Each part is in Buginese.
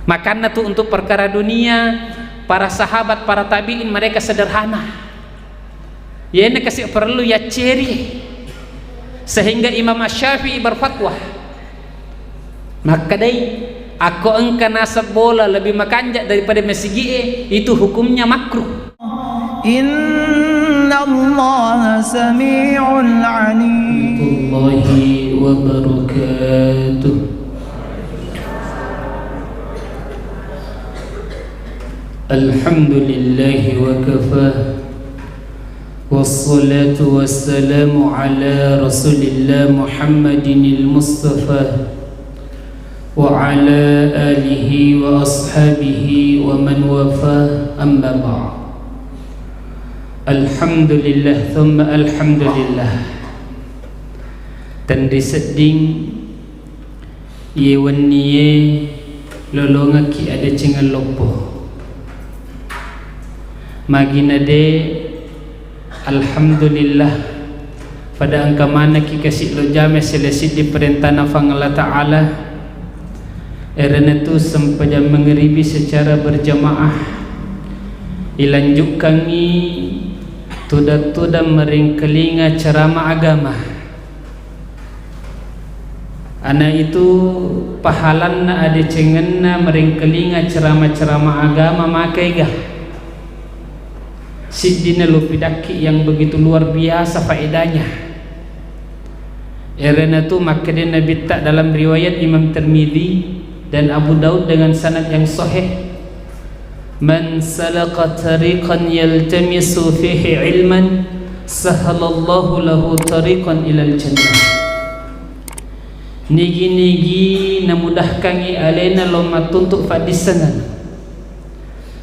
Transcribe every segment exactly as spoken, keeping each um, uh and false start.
Makanna tu untuk perkara dunia, para sahabat, para tabi'in, mereka sederhana. Iyena kasi perlu yacceri. Sehingga Imam Asy-Syafi'i berfatwa, makkedai, akko engka naseng bola lebih makanja daripada masigi'e, itu hukumnya makruh. إن الله سميع عليم. Warahmatullahi wabarakatuh. Alhamdulillahi wa kafa. Wassalatu wassalamu ala Rasulillah Muhammadinil Mustafa wa ala alihi wa ashabihi wa man wafa, amma ba'd. Alhamdulillah, thumma alhamdulillah. Tenri sedding, iye wennie lolongekki adecengeng loppo. Magi nade, alhamdulillah, pada engka manekki kasi lo jame sele siddi perintana Fang Allah Ta'ala, erena tu sempajang mangeribi secara berjamaah, ilanjukkangi tudang-tudang meringkelinga ceramah agama. Ana itu pahalanna adecengenna meringkelinga ceramah-ceramah agama makaega. Siddina lupidakki yang begitu luar biasa faedahnya. Erena tu makkeda Nabitta dalam riwayat Imam Tirmidzi dan Abu Daud dengan sanad yang sahih, "Man salaka tariqan yaltamisu fihi ilman, sahalallahu lahu tariqan ilal jannah." Nigi-nigi namudahkangi alena lo mattuntu faddissengeng,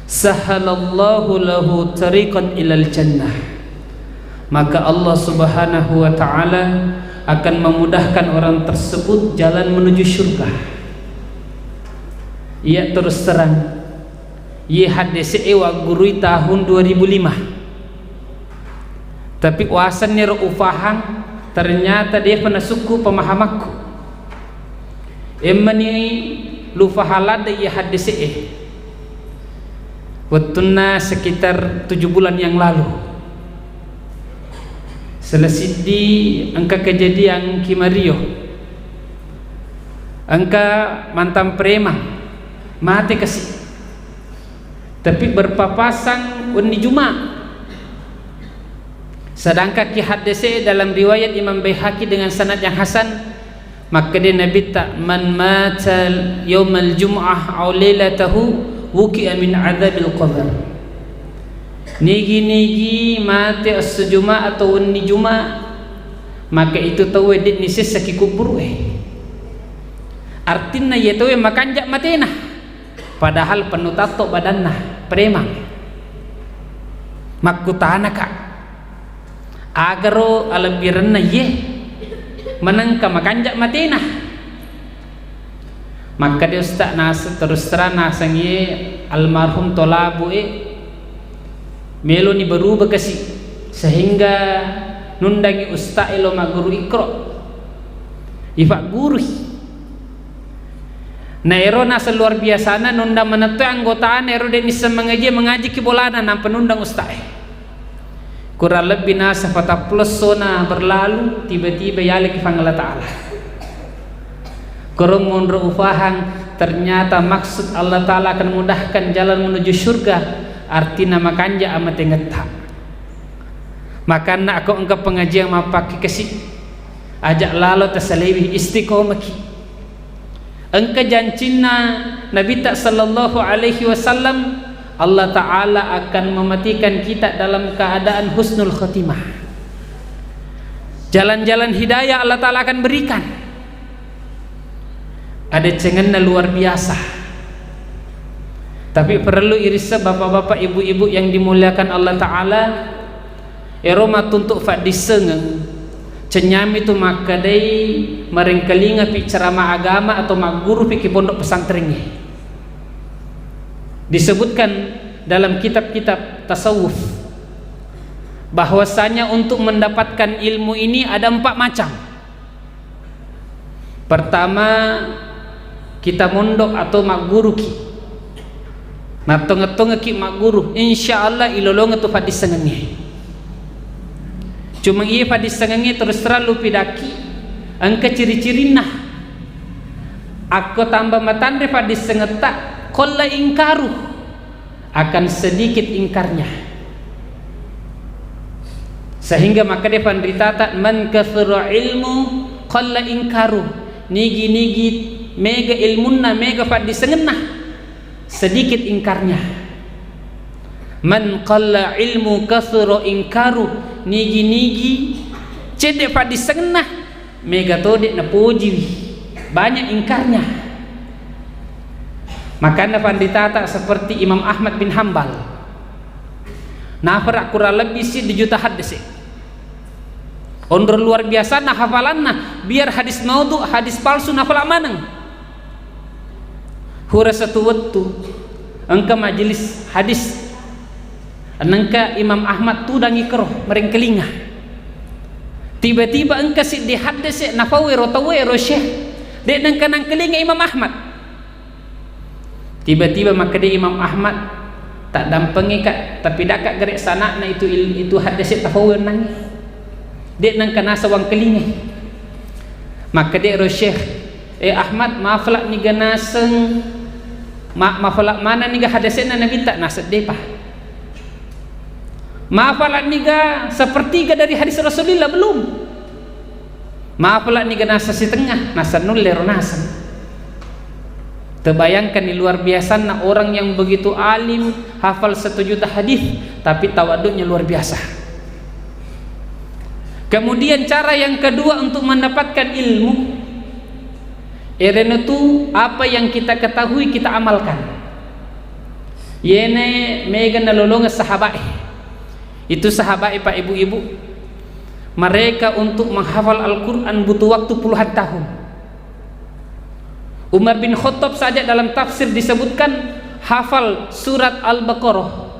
sahalallahu lahu tariqan ilal jannah, maka Allah Subhanahu wa Ta'ala akan memudahkan orang tersebut jalan menuju surga. Iya, terus terang, iye haddese'e waggurui tahun dua ribu lima. Tapi wasenni ro ufahang, ternyata depa nasukku pemahamakku. Emmani lufaha ladde iye haddese'e. Wettunna sekitar tujuh bulan yang lalu. Selesiddi engka kejadian ki Mario. Engka mantan preman. Mate kasi. Tapi berpapasan wenni Juma. Sedangkan ki haddese dalam riwayat Imam Baihaqi dengan sanad yang hasan, makkeda Nabitta, "Man mata yaumal jum'ah aw lailatahu wuki'a min adzabil qabr." Nigi-nigi mate esso Juma atau wenni Juma, maka itu tauwe de'ni sessaki kuburu'e. Artinna iye tauwe makanja matena. Padahal pennu tatto badanna, preman. Makkutanaka, agaro alebbirenna iye, menengka makanja matena. Makkeda Ustaz, nas-, terus terang naseng iye almarhum Tolabu e, meloni berubah kasi, sehingga nundangi Ustaz e lo magguru Iqra. Ifaggurui. Na ero naseng luar biasana, nundang manetto anggotana ero de' nisseng mangaji, mangajiki bolana, nampa nundang usta'e. Kurang lebbi naseng patappulo essona berlalu, tiba-tiba yaleki Fang Allah Ta'ala. Koro monro ufahang, ternyata maksud Allah Ta'ala akan mudahkan jalan menuju surga, artina makanja amatengetta. Makanna ako engka pengajian mappakke kasi, aja lalo tasalewi, istiqomaki. Engka jancinna Nabitta sallallahu alaihi wasallam, Allah Ta'ala akan mematikan kita dalam keadaan husnul khotimah. Jalan-jalan hidayah Allah Ta'ala akan berikan. Adecengenna luar biasa. Tapi perlu irissa bapak-bapak, ibu-ibu yang dimuliakan Allah Ta'ala, ero mattuntu faddissengeng, cenyami tu makkedai marengkalingapi ceramah agama atau maggurupi ki pondok pesantrengnge. Disebutkan dalam kitab-kitab tasawuf bahwasanya untuk mendapatkan ilmu ini ada empat macam. Pertama, kita mondok atau magguruki. Nattongeng-tongengki magguru, insya Allah ilolongeng tu faddissengengnge. Cuma iye faddissengengnge terus terang lupidakki, engka ciri-cirinna. Akko tamba matanre faddissengetta, qalla ingkaru, akan sedikit ingkarnya. Sehingga makkeda panritata, "Man kathura ilmu qalla ingkaru." Nigi-nigi mega ilmunna, mega faddissengenna, sedikit ingkarnya. "Man qalla ilmu kathura ingkaru." Nigi-nigi cedde faddissengenna, mega tode napojiwi, banyak ingkarnya. Makanna panritata seperti Imam Ahmad bin Hambal, nafala kurang lebih siddi juta haddese. Onrong luar biasanna hafalanna, biar hadis maudhu, hadis palsu nafala maneng. Hura satu wettu, engka majelis hadis. Nengka Imam Ahmad tudangi kero, merengkelinga. Tiba-tiba engka siddi haddese nafaue ro tauwe ro syekh. De nengka nangkelinga Imam Ahmad. Tiba-tiba makkeda Imam Ahmad, "Taddampengika, tapi dakka gere sana'na itu il-, itu haddese tafaue onnangnge." De nengka naseng wangkelingai. Makkeda ro syekh, "Eh Ahmad, mafala niga naseng, ma-, mafala mana niga haddesena Nabitta?" Naseng, "Depa." "Mafala niga sepertiga dari hadis Rasulillah?" "Belum." "Mafala niga naseng sitengnga?" Naseng, "Nulle ro naseng." Terbayangkan ni luar biasanna orang yang begitu alim, hafal satu juta hadis, tapi tawaduknya luar biasa. Kemudian cara yang kedua untuk mendapatkan ilmu, erena tu apa yang kita ketahui kita amalkan. Yene mega nalolongeng sahabat. Itu sahabat, Pak, ibu-ibu, mereka untuk menghafal Al-Quran butuh waktu puluhan tahun. Umar bin Khattab saja dalam tafsir disebutkan hafal surat Al-Baqarah.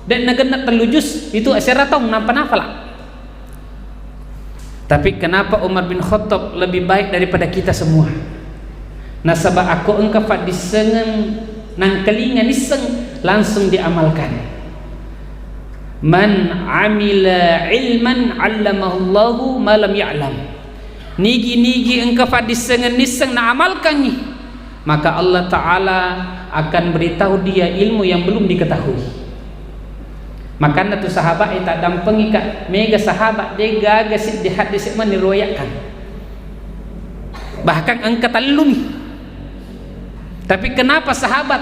Dan nagenna tellu juz, itu asera taung nampa nafala. Tapi kenapa Umar bin Khattab lebih baik daripada kita semua? Nasaba akko engka faddissengeng nangkelinga nisseng, langsung diamalkan. "Man amila ilman allamahullahu ma lam ya'lam." Nigi-nigi engka faddissengeng nisseng naamalkangngi, maka Allah Ta'ala akan beritahu dia ilmu yang belum diketahui. Makanna tu sahabat e, taddampengika, mega sahabat de gaga siddi haddese mani riwayatkan. Bahkan engka tellumi. Tapi kenapa sahabat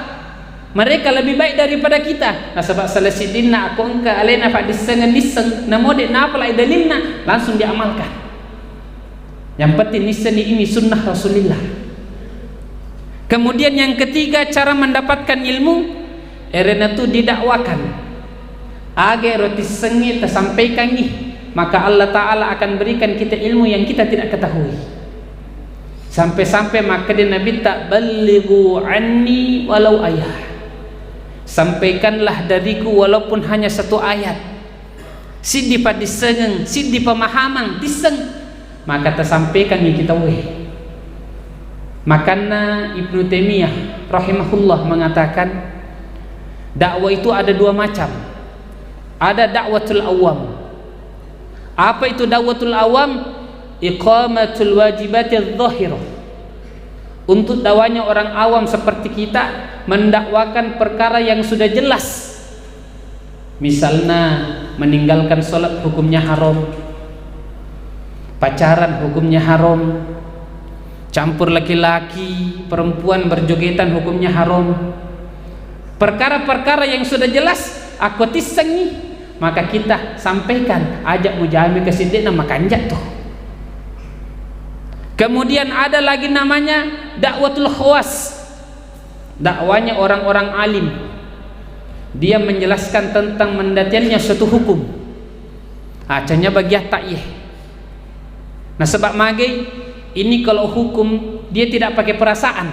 mereka lebih baik daripada kita? Nasaba salah siddinna akko engka alena faddissengeng nisseng, namo de nafalai dalilna, langsung diamalkan. Yang penting nissenni ini sunnah Rasulillah. Kemudian yang ketiga, cara mendapatkan ilmu, erena tu didakwakan. Aga ero tissengngi tasampaikangngi, maka Allah Ta'ala akan berikan kita ilmu yang kita tidak ketahui. Sampai-sampai makkeda Nabitta, "Ballighu anni walau ayah." Sampaikanlah dariku walaupun hanya satu ayat. Siddi paddissengeng, siddi pemahamang, tisseng. Maka tasampaikangngi ki tauwe. Makanna Ibnu Taimiyah rahimahullah mengatakan, dakwah itu ada dua macam. Ada dakwatul awam. Apa itu dakwatul awam? Iqamatul wajibati zahirah. Untuk dakwahnya orang awam seperti kita, mendakwakan perkara yang sudah jelas. Misalna, meninggalkan sholat hukumnya haram, pacaran hukumnya haram, campur laki-laki, perempuan berjogetan hukumnya haram. Perkara-perkara yang sudah jelas, akko tissengngi, maka kita sampaikan, aja mujami ke siddiqna makanja tu. Kemudian ada lagi namanya dakwatul khawas. Dakwahnya orang-orang alim. Dia menjelaskan tentang mendatiannya suatu hukum. Acanya bagiatta iye. Nasaba magai, ini kalau hukum, dia tidak pakai perasaan.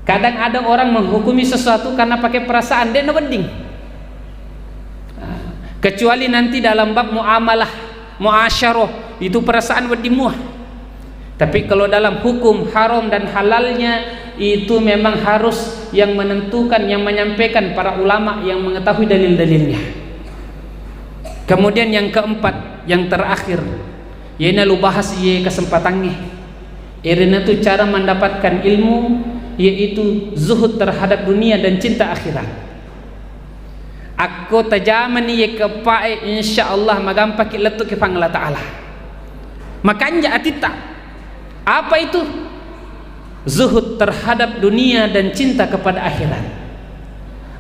Kadang ada orang menghukumi sesuatu karena pakai perasaan, de nawedding. Kecuali nanti dalam bab muamalah, muasyarah, itu perasaan wedding mua. Tapi kalau dalam hukum haram dan halalnya, Itu memang harus yang menentukan, yang menyampaikan para ulama yang mengetahui dalil-dalilnya. Kemudian yang keempat, yang terakhir, yena lu bahas iye kesempatangnge. Erena tu cara mendapatkan ilmu, yaitu zuhud terhadap dunia dan cinta akhirat. Akko tajamani iye keeppa'e, insya Allah magampaki lettuki Puang Allah Ta'ala. Makanja atitta. Apa itu? Zuhud terhadap dunia dan cinta kepada akhirat.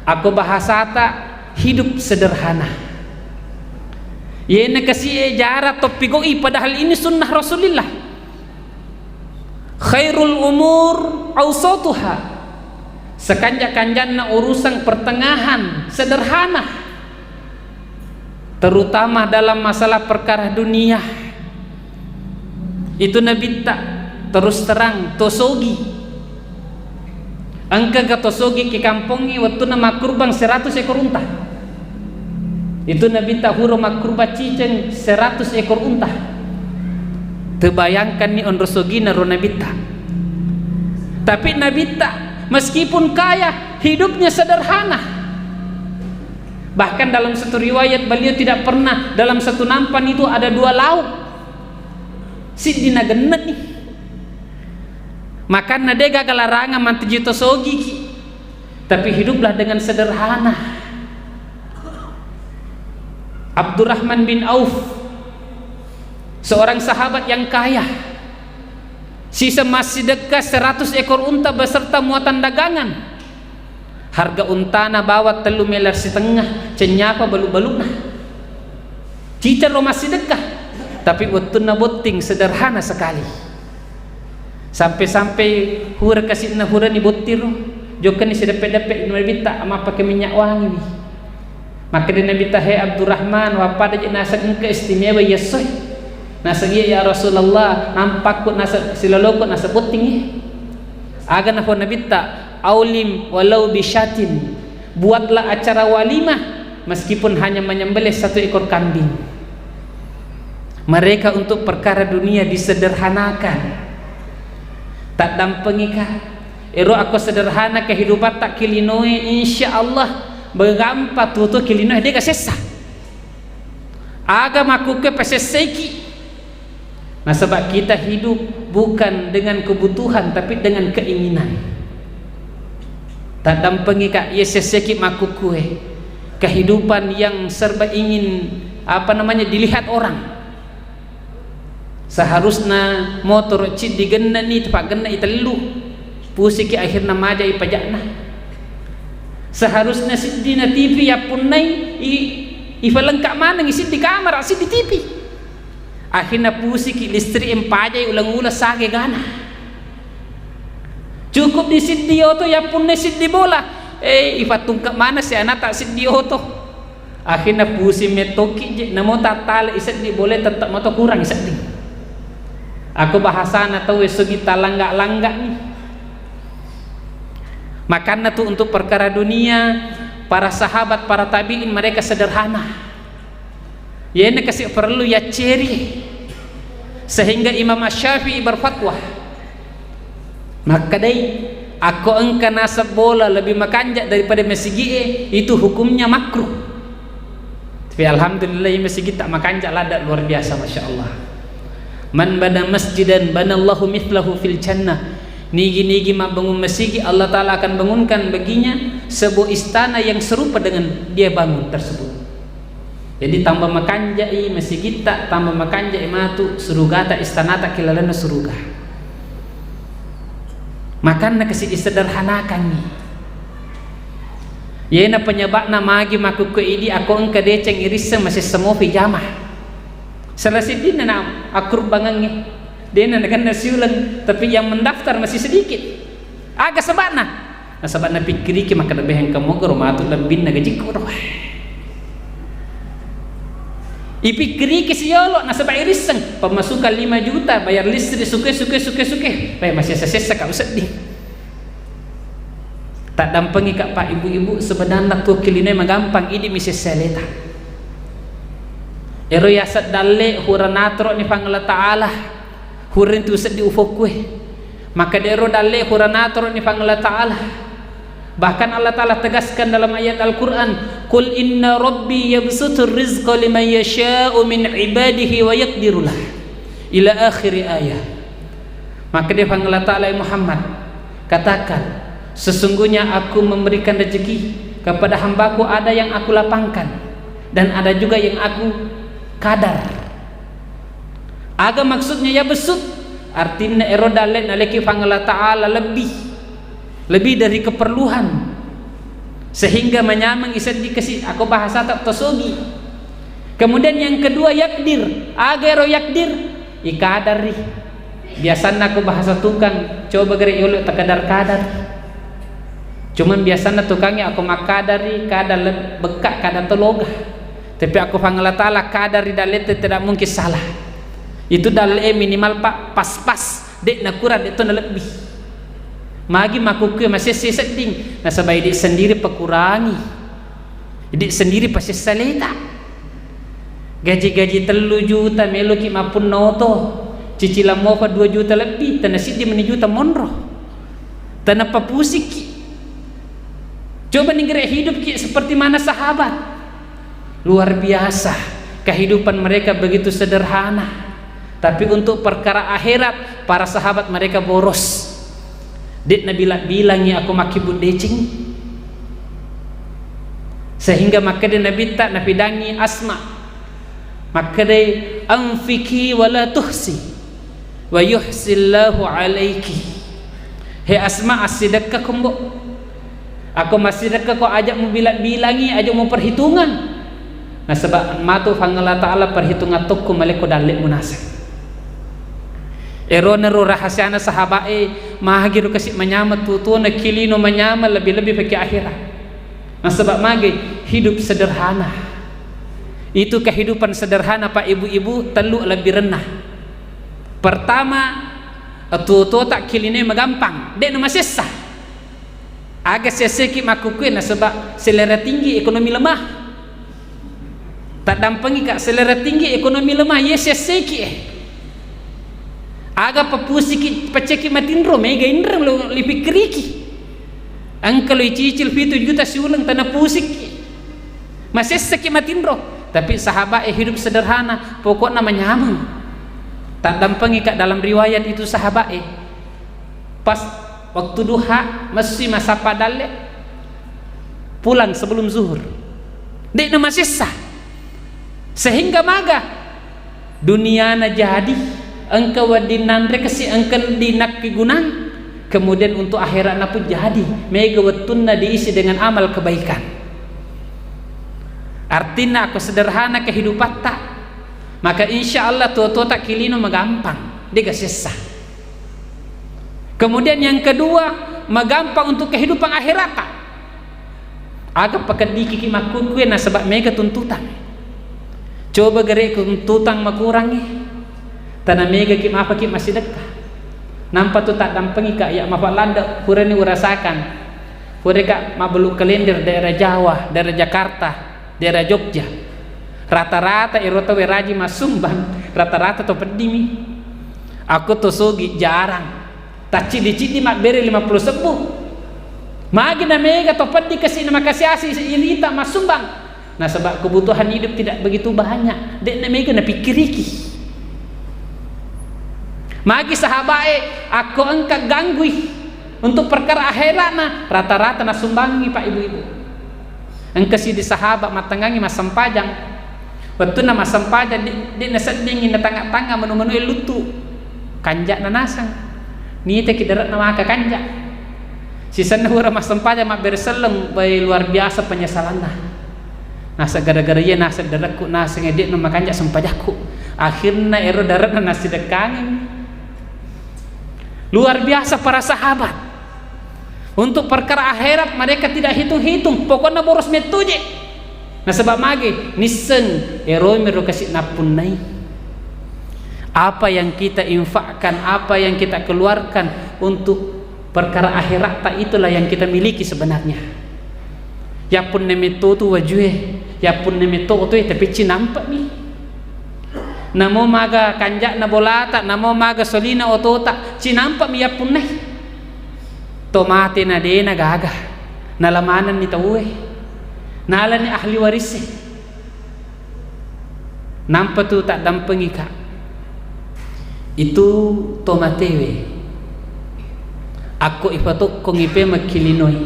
Akko bahasata, hidup sederhana. Yena kasi'e jara toppigoi, padahal ini sunnah Rasulillah. Khairul umur awsatuha. Sekanja-kanjanna urusan pertengahan, sederhana. Terutama dalam masalah perkara dunia. Itu Nabitta terus terang, tosogi. Engkaga tosogi ki kampongnge wettunna makkurbang seratus ekor unta? Itu Nabitta huro makkurba ciceng seratus ekor unta. Tebayangkanni onro sogina ro Nabitta. Tapi Nabitta meskipun kaya, hidupnya sederhana. Bahkan dalam satu riwayat, beliau tidak pernah dalam satu nampan itu ada dua lauk. Siddi nagenne'ni. Makanna de gaga larangan mantuji to sogiki. Tapi hiduplah dengan sederhana. Abdurrahman bin Auf, seorang sahabat yang kaya, sisa massidekka seratus ekor unta beserta muatan dagangan. Harga untana bawang tellu miliar sitengnga, cennyapa balu-baluna. Cicero massidekka, tapi wettunna botting sederhana sekali. Sampai-sampai hura kasi'na hurani botting ro, jokkani sideppe-deppe Nabitta, mappake minyak wangi wi. Makkeda Nabitta, "He Abdurrahman, wappada je naseng engka istimewa iyessoe. Naseng iya ya Rasulullah, nampakku naseng siloloko naseng botting iya." Aga nafo Nabitta, "Aulim walau bisyatin." Buatlah acara walimah meskipun hanya menyembelih satu ekor kambing. Mereka untuk perkara dunia disederhanakan. Taddampengika. Ero akko sederhana kehidupatta ki linoe, insya Allah begampa tuo-tuo ki linoe, dega sessa. Aga makkukkue pasesseiki. Nasaba kita hidup bukan dengan kebutuhan, tapi dengan keinginan. Taddampengika, iya sesseki makkukkue. Kehidupan yang serba ingin, apa namanya, dilihat orang. Seharusna motoro ciddi gennani, tapaggenna i tellu. Pusiki akhirna majai pajakna. Seharusna siddina T V yappunnai, i, ifalengka manengi siddi kamara, siddi T V. Akhirna pusiki listrik e, mpajai uleng-uleng sage gana. Cukup di siddi oto yappunnai siddi bola. Eh, ifattungke maneng si anata siddi oto. Akhirna pusing mettoki je, namo tattale iseddi bola, tetap mato kurang iseddi. Aku bahasana tau esogi talangga-langga ni. Makanna tu untuk perkara dunia, para sahabat, para tabi'in, mereka sederhana. Yena kasi perlu yacceri. Sehingga Imam Asy-Syafi'i berfatwa, makkedai, akko engka naseng bola lebih makanja daripada masigi'e, itu hukumnya makruh. Tapi alhamdulillah, iya masigitta makanja ladde luar biasa, masya Allah. "Man bana masjidan banallahu mithlahu fil jannah." Nigi-nigi mabbangun masigi, Allah Ta'ala akan bangunkan baginya sebuah istana yang serupa dengan dia bangun tersebut. Jadi tambah makanjai masigitta, tambah makanjai matu surugata, istanata ki lalenna suruga. Makanna kasi disederhanakangngi. Yena penyebabna magi makkukku idi akko engka deceng irisseng masessa mofi jama. Salah siddinna na akkurbangengnge. Dena naganna siuleng, tapi yang mendaftar masih sedikit. Aga sebabna? Nasaba napikkiriki makkeda, "Beh, engka mogoro matu lebbinna gajikku do." Ipikkiriki siyolo, nasaba irisseng pemasukan lima juta, bayar listrik, suke, suke, suke, suke. Beh, masessa-sessa ka usedding. Taddampengika, Pak, ibu-ibu, sebenarna tuo ki linoe magampang, idi mi sessa aleta. Ero yaseng dalle, hura natoroni Puang Allah Ta'ala. Hureng tu seddi ufokkue. Maka dero dalle hurana toroni Puang Allah Ta'ala. Bahkan Allah Ta'ala tegaskan dalam ayat Al-Quran, "Qul inna rabbi yabsutur rizqa liman yasha'u min ibadihi wa yaqdiru lah." Ila akhiri ayat. Maka dia Puang Allah Ta'ala, "Ya Muhammad, katakan, sesungguhnya aku memberikan rezeki kepada hambaku, ada yang aku lapangkan dan ada juga yang aku kadar." Aga maksudnya ya besut? Artinna ero dalle naleki Puang Allah Ta'ala lebih, lebih dari keperluan, sehingga manyameng isedding kasi, ako bahasa tak tosogi. Kemudian yang kedua, yakdir. Aga ero yakdir? Ikadari. Biasanna ako bahasa tukang, coba gere yolo takadar-kadar. Cuman biasanna tukangnya ako makkadari, kada le-, bekka, kada tologa. Tapi ako Puang Allah Ta'ala kadari dallete tidak mungkin salah. Itu dalle minimal, Pak, pas-pas, dek nakurang, dek to nalebbi. Magi makkukue masesse sedding, nasaba idi sendiri pakurangi. Idi sendiri pasessa leta. Gaji-gaji tellu juta meloki mappunna oto, cicilan mopa dua juta lebbi, tena siddi meni juta monro. Tena papusikki. Coba ninggere hidupki seperti mana sahabat. Luar biasa, kehidupan mereka begitu sederhana. Tapi untuk perkara akhirat, para sahabat mereka boros. Dek nabilang-bilangi ako makkibbu deceng. Sehingga makkeda Nabitta napidangi Asma. Makkedai, "Anfiki wa la tuhsi, wa yuhsillahu alaiki." He Asma, assidekka ko, Mbok. Ako massidekka ko, aja mubilang-bilangi, aja muperhitungan. Nasaba matu Puang Allah Ta'ala perhitungan tokko malekko dallemu naseng. Eronaro rahasiana sahabae, magiro kasi manyameng tuo-tuona ki lino manyameng, lebih-lebih pake akhirat. Nasaba mage hidup sederhana. Itu kehidupan sederhana, Pak, Ibu-ibu, tellu lebbirenna. Pertama, tuo-tuota ki linoe magampang, de' namasessa. Aga sesseki makkukue? Nasaba selera tinggi, ekonomi lemah. Taddampengika, selera tinggi, ekonomi lemah, ye sesseki e. Aga papusiki, pacceki matinro, mega inreng lo lipikkiriki. Engka lo icicil pitu juta siuleng, tena pusikki. Masessaki matinro. Tapi sahabat e hidup sederhana, pokokna manyameng. Taddampengika, dalam riwayat itu sahabat e. Pas waktu duha, messui massappa dalle, pulang sebelum zuhur. De'na masessa. Sehingga maga duniana jadi, engka wedding nanre kasi, engka wedding nakkegunang, kemudian untuk akhiratna pun jadi, mega wettunna diisi dengan amal kebaikan. Artinna, ako sederhana kehidupatta, maka insya Allah tuo-tuota ki lino magampang, dega sessa. Kemudian yang kedua, magampang untuk kehidupan akhirata. Aga pakeddikiki makkukue nasaba mega tuntutan. Coba gere tuntutan makurangi, tana megaki mapaki massidekka. Nampa tu taddampengika, ya mapallanda purani urasakan. Pureka mabbalu kalender daerah Jawa, daerah Jakarta, daerah Jogja. Rata-rata ero tau raji massumbang, rata-rata to peddimi. Aku to sogi jarang. Tacciddi-ciddi mabbere lima puluh sebbu. Magi na mega to peddi kasi na makasi-asi irita massumbang. Nasaba kebutuhan hidup tidak begitu banyak. De' na mega napikkiriki. Magi sahabae, akko engka ganggui untuk perkara akhiratna, rata-rata nasumbangi, Pak, Ibu-ibu. Engka siddi sahabat mattengngangi massempajang. Wettunna massempajang, de', de' naseddingi natangnga-tangnga manu-manue luttu. Kanja'na naseng. Niteki dare'na maka kanja'. Sisenna ura massempajang mabbere selleng, bai, luar biasa penyesalanna. Naseng gara-gara iya naseng dare'ku naseng, de' na makanja' sempajakku. Akhirna ero dare'na nassidekkangeng. Luar biasa para sahabat. Untuk perkara akhirat mereka tidak hitung-hitung, pokokna boros mettoje. Nasaba mage, nisseng, eromi ro kasi nappunnai. Apa yang kita infakkan, apa yang kita keluarkan untuk perkara akhiratta, itulah yang kita miliki sebenarnya. Yappunna metto tu wajue, yappunna metto otoe, tapi cinampami. Namo maga kanja'na bolata, namo maga solina otota, Cinampa mi yappunnai. To mate na de na gaga. Nala manenni tauwe. Nalani ahli warise. Nampa tu taddampengika. Itu to matewe. Akko ifatokkongi pe makkilinoi.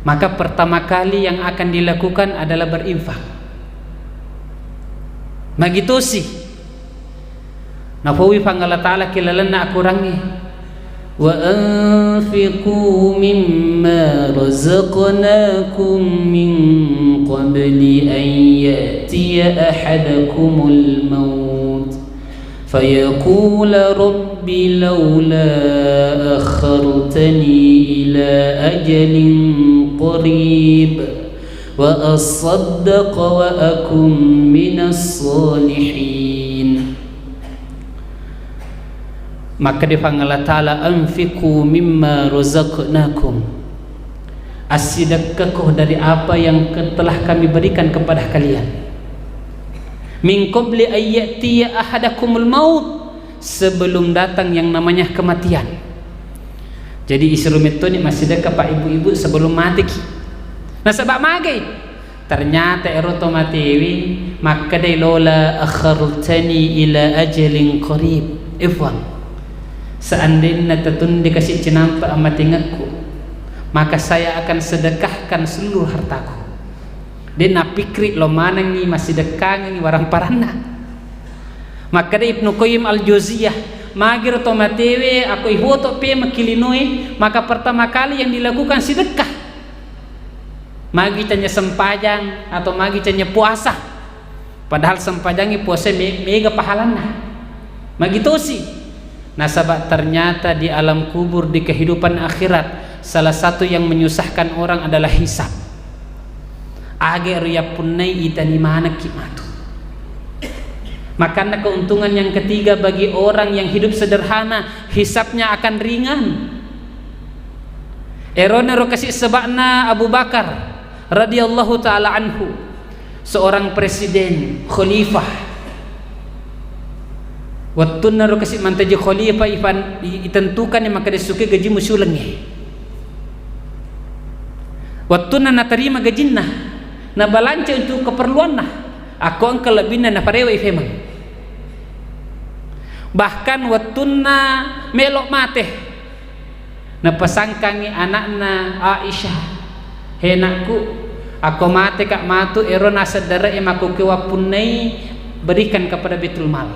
Maka pertama kali yang akan dilakukan adalah berinfak. Magitosi. Nafaui Puang Allah Ta'ala ki lalenna akorangnge, "Wa anfiqu mimma razaqnakum min qabli an ya'tiya ahadakumul maut, fayaqula rabbi laula akhartani ila ajalin qarib, wa asaddaqa wa akum minas salihin." Makkeda Puang Allah Ta'ala, "Anfiqu mimma razaqnakum." Assidekkako dari apa yang ke-, telah Kami berikan kepada kalian. "Min qabli an ya'tiya ahadakumul maut," sebelum datang yang namanya kematian. Jadi, isuro mettoni massidekka, Pak, ibu-ibu, sebelum mateki. Nasaba magai? Ternyata ero to matewe makkedai, "Laula akhartani ila ajalin qarib." Eh, Puang, seandainya tatunde kasi cinampa amatengekku, maka saya akan sedekahkan seluruh hartaku. De napikkiri lo manengngi massidekkangengngi warang paranna. Makkeda Ibnu Qayyim Al-Jauziyah, magiro to matewe, ako ifoto pe makilinoe, maka pertama kali yang dilakukan sidekka. Magi canya sempajang atau magi canya puasa. Padahal sempajangnge puasa me-, mega pahalanna. Magi tosi. Nasaba ternyata di alam kubur, di kehidupan akhirat, salah satu yang menyusahkan orang adalah hisab. Age ro yappunnai itani manekki matu. Makanna keuntungan yang ketiga bagi orang yang hidup sederhana, hisabnya akan ringan. Eronaro kasi seba'na Abu Bakar radhiyallahu ta'ala anhu, seorang presiden, khalifah. Wettunnaro kasi mantaji khalifah, ifan-, i-, itentukan yang makkeda suke gajimu siulengnge. Wettunna natarima gajinna, nabalanca untuk keperluanna, akko engka lebbinna naparewai femeng. Bahkan wettunna melo mate, napasangkangngi anakna Aisyah, "He nakku, akko mateka matu, ero naseng dare'e makkukewa punnai, berikan kepada Baitul Mal."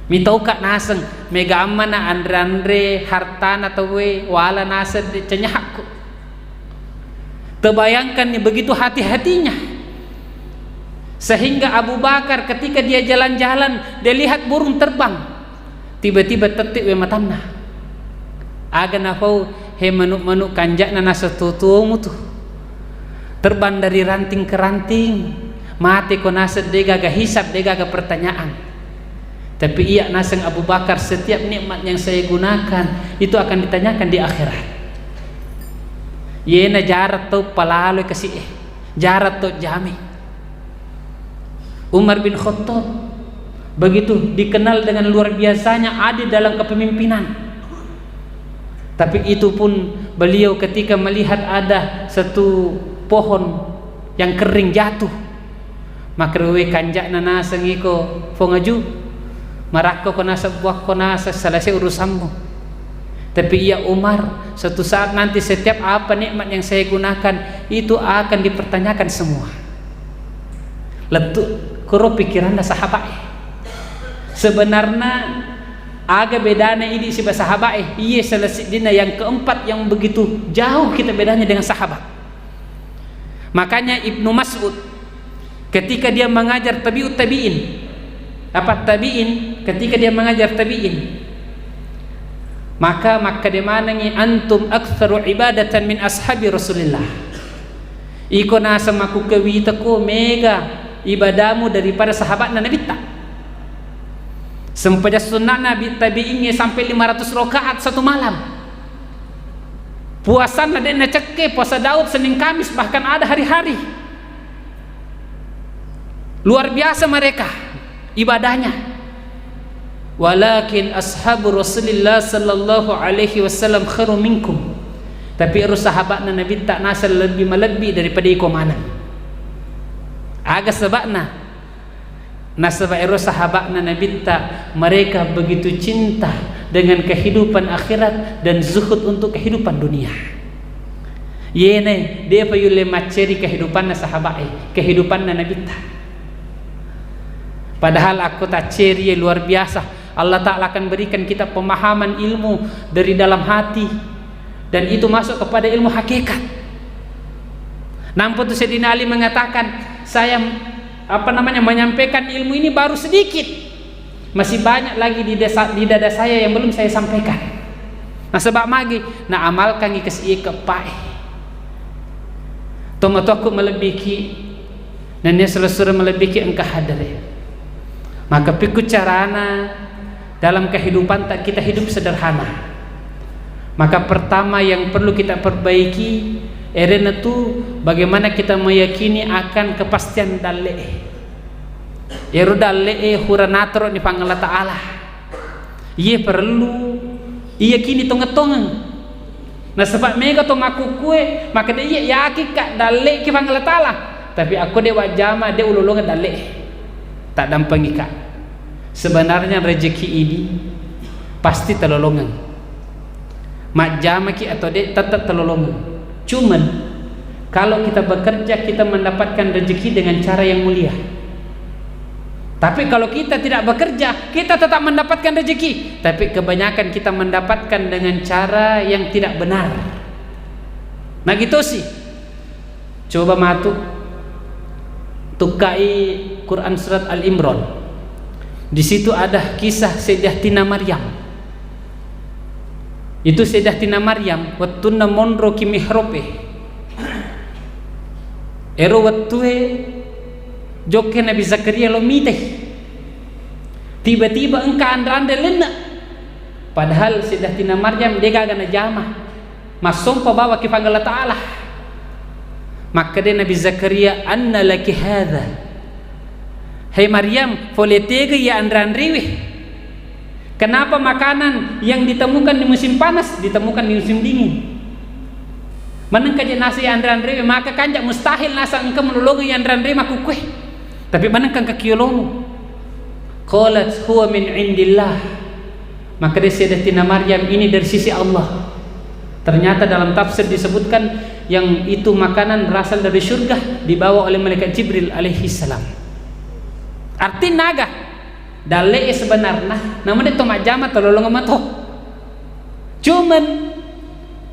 Mitauka naseng, mega ammana anre-anre hartana tauwe, wala naseng de canyahakku. Terbayangkan ni begitu hati-hatinya. Sehingga Abu Bakar ketika dia jalan-jalan, dia lihat burung terbang. Tiba-tiba tette'we matanna. Aga nafau, he manuk-manuk kanja'na naseng tuo-tuomu tu. Terbang dari ranting ke ranting. Mate ko naseng degaga hisab, degaga pertanyaan. Tapi iya naseng Abu Bakar, setiap nikmat yang saya gunakan itu akan ditanyakan di akhirat. Yena jarat tau palaloi kasi'e, jarat tau jame. Umar bin Khattab begitu dikenal dengan luar biasanya adil dalam kepemimpinan. Tapi itu pun beliau ketika melihat ada satu pohon yang kering jatuh, makkedae kanja'na naseng iko, "Fong aju, marakko ko naseng, buakko naseng, selesai urusanmu." Tapi iya Umar, suatu saat nanti setiap apa nikmat yang saya gunakan itu akan dipertanyakan semua. Lettu koro pikiranna sahabat e. Sebenarnya aga bedana idi siba sahabat e? Iye salah siddina yang keempat yang begitu jauh kita bedanya dengan sahabat. Makanya Ibnu Mas'ud ketika dia mengajar tabi'ut tabi'in, apa tabi'in, ketika dia mengajar tabi'in, maka makkeda manengngi, "Antum aktsaru ibadatan min ashabi Rasulillah." Iko naseng makkukewitako mega ibadamu daripada sahabatna Nabitta. Sempajang sunnah Nabi tabi'ingnge sampai lima ratus rakaat satu malam. Puasanna de' nacekke, puasa Daud Senin Kamis, bahkan ada hari-hari. Luar biasa mereka ibadahnya. "Walakin ashabu Rasulillah sallallahu alaihi wasallam khairu minkum." Tapi ero sahaba'na Nabitta naseng lebbi malebbi daripada iko maneng. Aga seba'na? Nasaba ero sahaba'na Nabitta, mereka begitu cinta dengan kehidupan akhirat dan zuhud untuk kehidupan dunia. Yene, depa yulle macceri kehidupanna sahaba'e, kehidupanna Nabitta. Padahal akko tacceri luar biasa. Allah Ta'ala akan berikan kita pemahaman ilmu dari dalam hati, dan itu masuk kepada ilmu hakikat. Nampa tu Sayyidina Ali mengatakan, "Saya, apa namanya, menyampaikan ilmu ini baru sedikit. Masih banyak lagi di desa, di dada saya yang belum saya sampaikan." Nasaba magi, naamalkangi kesi kepae. Tomatoakku malebbiki, nennia sura-sura malebbiki engka hadere. Maka pikku carana dalam kehidupan tak kita hidup sederhana. Maka pertama yang perlu kita perbaiki, erena tu bagaimana kita meyakini akan kepastian dalle'e. Ero dalle'e hura natoro ni Puang Allah Ta'ala. Iye parellu iyakini tongeng-tongeng. Nasaba mega to makkukkue, makkeda, "Iya, yakin ka dalle'ki Puang Allah Ta'ala." Tapi akko de wajjama, de ulolongeng dalle'e. Taddampengika. Sebenarnya rezeki ini pasti talolongeng. Majjamaki atau de, tetap talolongeng. Cuman, kalau kita bekerja, kita mendapatkan rezeki dengan cara yang mulia. Tapi kalau kita tidak bekerja, kita tetap mendapatkan rezeki. Tapi kebanyakan kita mendapatkan dengan cara yang tidak benar. Nah, gitu sih. Coba matu tukkai Quran surat Al Imran. Di situ ada kisah Sayyidatina Maryam. Itu Sayyidatina Maryam wettunna monro ki mihrope. Ero wettue jokke Nabi Zakaria lo mitai. Tiba-tiba engka anre-anre lenne. Padahal Sayyidatina Maryam degaga najama. Massompa bawaki Puang Allah Ta'ala. Makkeda Nabi Zakaria, "Anna laki hadha?" Hai Maryam, fole tega iya anre-anrewe? Kenapa makanan yang ditemukan di musim panas ditemukan di musim dingin? Manengka je nasi anre-anrewe, maka kanja mustahil nasa engka menolongi anre-anre makukkue. Tapi manengka engka kiolomu. Qalat huwa min indillah. Makkeda Sayyidatina Maryam, "Ini dari sisi Allah." Ternyata dalam tafsir disebutkan yang itu makanan berasal dari surga, dibawa oleh malaikat Jibril alaihi salam. Artinya aga? Dalle'e sebenarna, namun itu majjama tololong mato. Cuman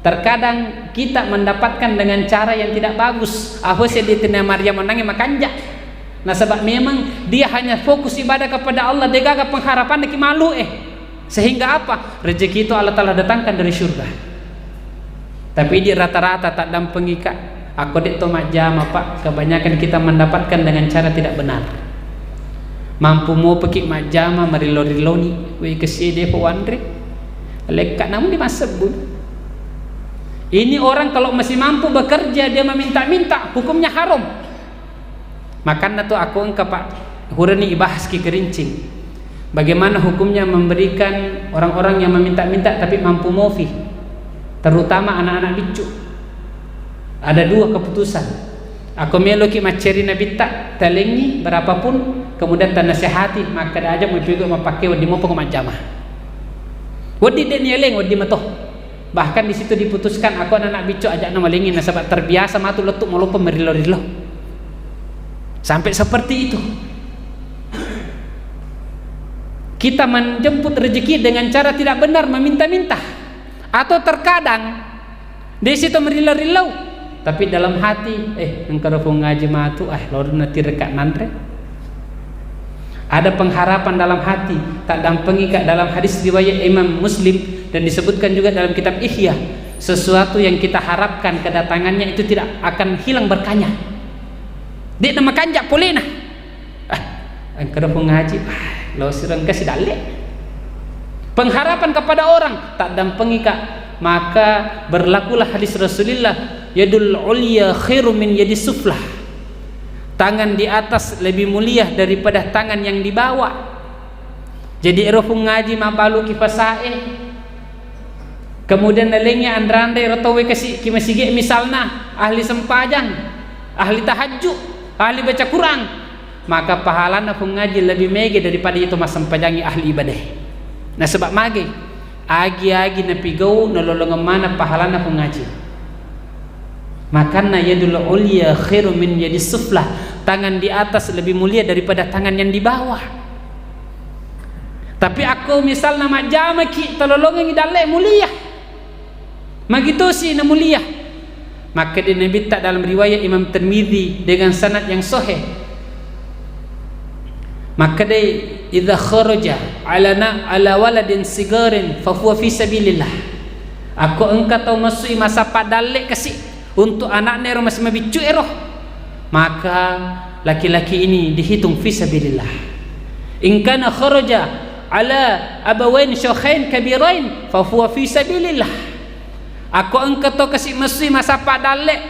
terkadang kita mendapatkan dengan cara yang tidak bagus. Apa Sayyidatina Maryam menangi makanja. Nasaba memang dia hanya fokus ibadah kepada Allah, degaga pengharapan deki malu eh. Sehingga apa? Rezeki itu Allah Ta'ala datangkan dari surga. Tapi di rata-rata tak dampengika. Aku dek to majjama, Pak. Kebanyakan kita mendapatkan dengan cara tidak benar. Mampu mopeki majjama marillo-rilloni. Wei, kesi de po wanre. Lekka namun di masebbu. Ini orang kalau masih mampu bekerja, dia meminta-minta, hukumnya haram. Makanna tu aku engka, Pak, hurani ibahas ki kerincing. Bagaimana hukumnya memberikan orang-orang yang meminta-minta tapi mampu mofi, terutama anak-anak biccu? Ada dua keputusan. Aku meloki macceri nabitta, talengi berapapun, kemudian tanasehati, makkeda aja mau juga mapake wedding mopa majjama. Wedding de nieleng, wedding mato. Bahkan di situ diputuskan, aku anak-anak biccu aja na malengi nasaba terbiasa matu lettu maloppo merillo-rillo. Sampai seperti itu. Kita menjemput rezeki dengan cara tidak benar, meminta-minta. Atau terkadang desi to merillo-rillo, tapi dalam hati, eh, engka ro Puang ngaji matu, eh, lorona tireka nanre. Ada pengharapan dalam hati, tak dampengika. Dalam hadis riwayat Imam Muslim dan disebutkan juga dalam kitab Ihya, sesuatu yang kita harapkan kedatangannya itu tidak akan hilang berkahnya. Dek nama kanjak polena. Ah, engka ro Puang ngaji, ah, lo sirengka sidalle. Pengharapan kepada orang, tak dampengika, maka berlakulah hadis Rasulullah, "Yadul ulya khairu min yadis suflah." Tangan di atas lebih mulia daripada tangan yang di bawah. Jadi ero fungaji mabbaluki pasae, kemudian nalengngi anre-anre ero tauwe kasi ki masigi, misalna ahli sempajang, ahli tahajud, ahli baca Quran, maka pahalana fungaji lebih mega daripada itu massempajangi ahli ibadah. Nasaba mage, agi-agi napigau nalolongeng maneng pahalana fungaji. Makanna yadul ulya khairu min yadis sufla, tangan di atas lebih mulia daripada tangan yang di bawah. Tapi akko misalna majjamaki, talolongengi dalle, mulia. Magitosi na mulia. Makkeda Nabitta dalam riwayat Imam Tirmidzi dengan sanad yang sahih. Makkeda, "Idza kharaja ala na-, ala waladin sigarin fa huwa fi sabilillah." Akko engka tau massui masappa dalle kasi untuk anakna ero masih mabiccu ero, maka laki-laki ini dihitung fi sabilillah. In kana kharaja ala abawain syekhain kabirain fa huwa fi sabilillah. Akko engka to kasi massui masappa dalle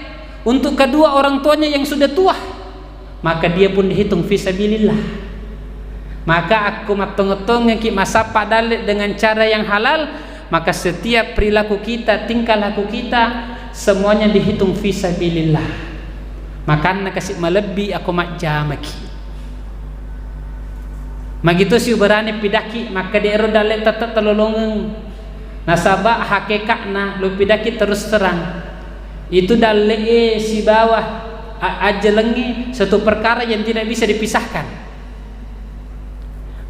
untuk kedua orang tuanya yang sudah tua, maka dia pun dihitung fi sabilillah. Maka akko mattongeng-tongengki masappa dalle dengan cara yang halal, maka setiap perilaku kita, tingkah laku kita, semuanya dihitung fi sabilillah. Makanna kasi malebbi akko majjamaki. Magitosi ubarani pidaki, makkeda ero dalle tette talolongeng. Nasaba hakekatna lo pidaki terus terang. Itu dalle e sibawa a-, ajjelengnge satu perkara yang tidak bisa dipisahkan.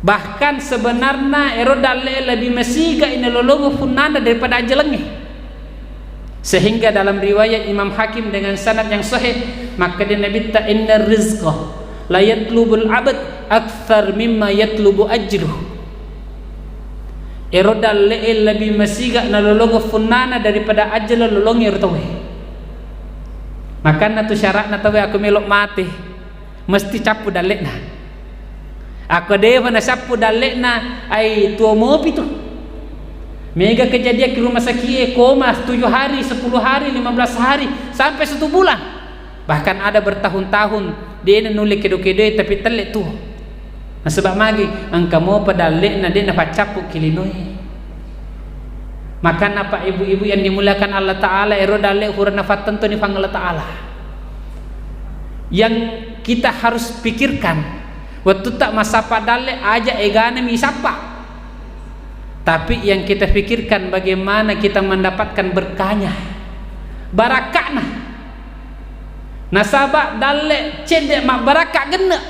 Bahkan sebenarna ero dalle lebih masiga inalolongeng funnana daripada ajjelengnge. Sehingga dalam riwayat Imam Hakim dengan sanad yang sahih, makkeda Nabitta, "Innar rizqa la yatlubul abad aktsar mimma yatlubu ajruh." Ero dalle e lebih masiga nalolongeng funnana daripada ajjele lolongnge ero tauwe. Makanna tu syaratna tauwe akko melo mate. Mesti cappu dalle'na. Akko de'pa nasappu dalle'na, ai tuo mopi tu. Mega kejadian ki rumah sakit e, koma tujuh hari, sepuluh hari, lima belas hari, sampai satu bulan. Bahkan ada bertahun-tahun, de'na nulle kedo-kedoi, tapi telle tuo. Nasaba magi, engka mopa dalle'na de'na paccappu ki linoe. Makanna, Pak, ibu-ibu yang dimuliakan Allah Ta'ala, ero dalle' hurana fattentoni Puang Allah Ta'ala. Yang kita harus pikirkan, wettutta massappa dalle', aja' egana mi sappa. Tapi yang kita pikirkan, bagaimana kita mendapatkan berkahnya, barakka'na. Nasaba dalle' cedde' mabbarakka' genne'.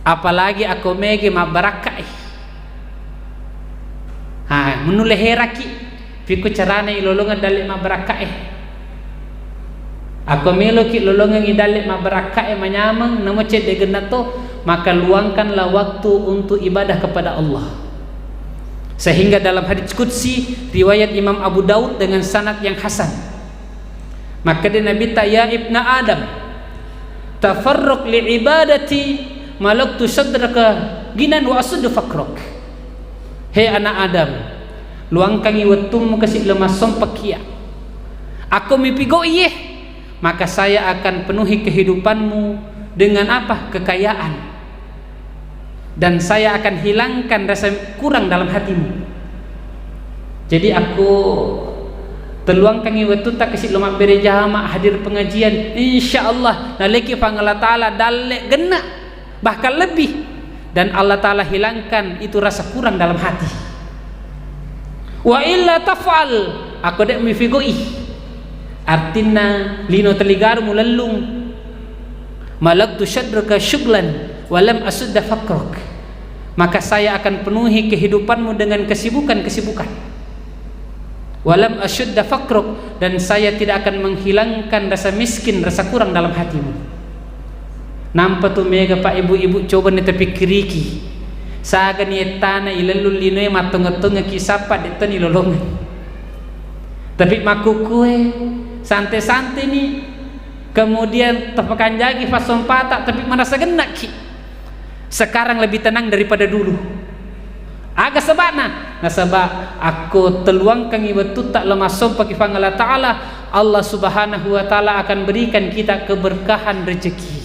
Apalagi akko mege mabbarakka'i. Ha, menulle heraki, pikku carana ilolongeng dalle' mabbarakka'i. Akko meloki lolongengi dalle' mabbarakka'i manyameng, namo cedde' genna to, maka luangkanlah waktu untuk ibadah kepada Allah. Sehingga dalam hadits qudsi riwayat Imam Abu Daud dengan sanad yang hasan, makkeda Nabitta, "Ya ibna Adam, tafarraq li ibadati malaktu sadraka ginan wa asuddu fakrak." He anak Adam, luangkangi wettummu kasi' lo massompakkiya. Akko mipigau'i e, maka saya akan penuhi kehidupanmu dengan apa? Kekayaan. Dan saya akan hilangkan rasa kurang dalam hatimu. Jadi akko telluangkangi wettutta kasi' lo mabbere jama, hadir pengajian, insya Allah naleki Puang Allah Ta'ala dalle' genna', bahkan lebih. Dan Allah Ta'ala hilangkan itu rasa kurang dalam hati. Wa illa taf'al, akko de' mifigau'i. Artinna lino teligaru mulellung. Malaktu sadraka syughlan wa lam asudda fakrak. Maka saya akan penuhi kehidupanmu dengan kesibukan-kesibukan. Wa lam asudda fakrak, dan saya tidak akan menghilangkan rasa miskin, rasa kurang dalam hatimu. Nampa tu mega, Pak, ibu-ibu, coba ni tapikkiriki. Sagani ettana ilellung linoe mattongeng-tongengki sappa, de' toni lolongeng. Tapi makkukue, sante-sante ni, kemudian tapakanjaki passompata, tapi marasa genna'ki. Sekarang lebih tenang daripada dulu. Aga seba'na? Nasaba' akko telluangkangi wettutta lo massompaki Puang Allah Ta'ala, Allah Subhanahu wa Ta'ala akan berikan kita keberkahan rezeki.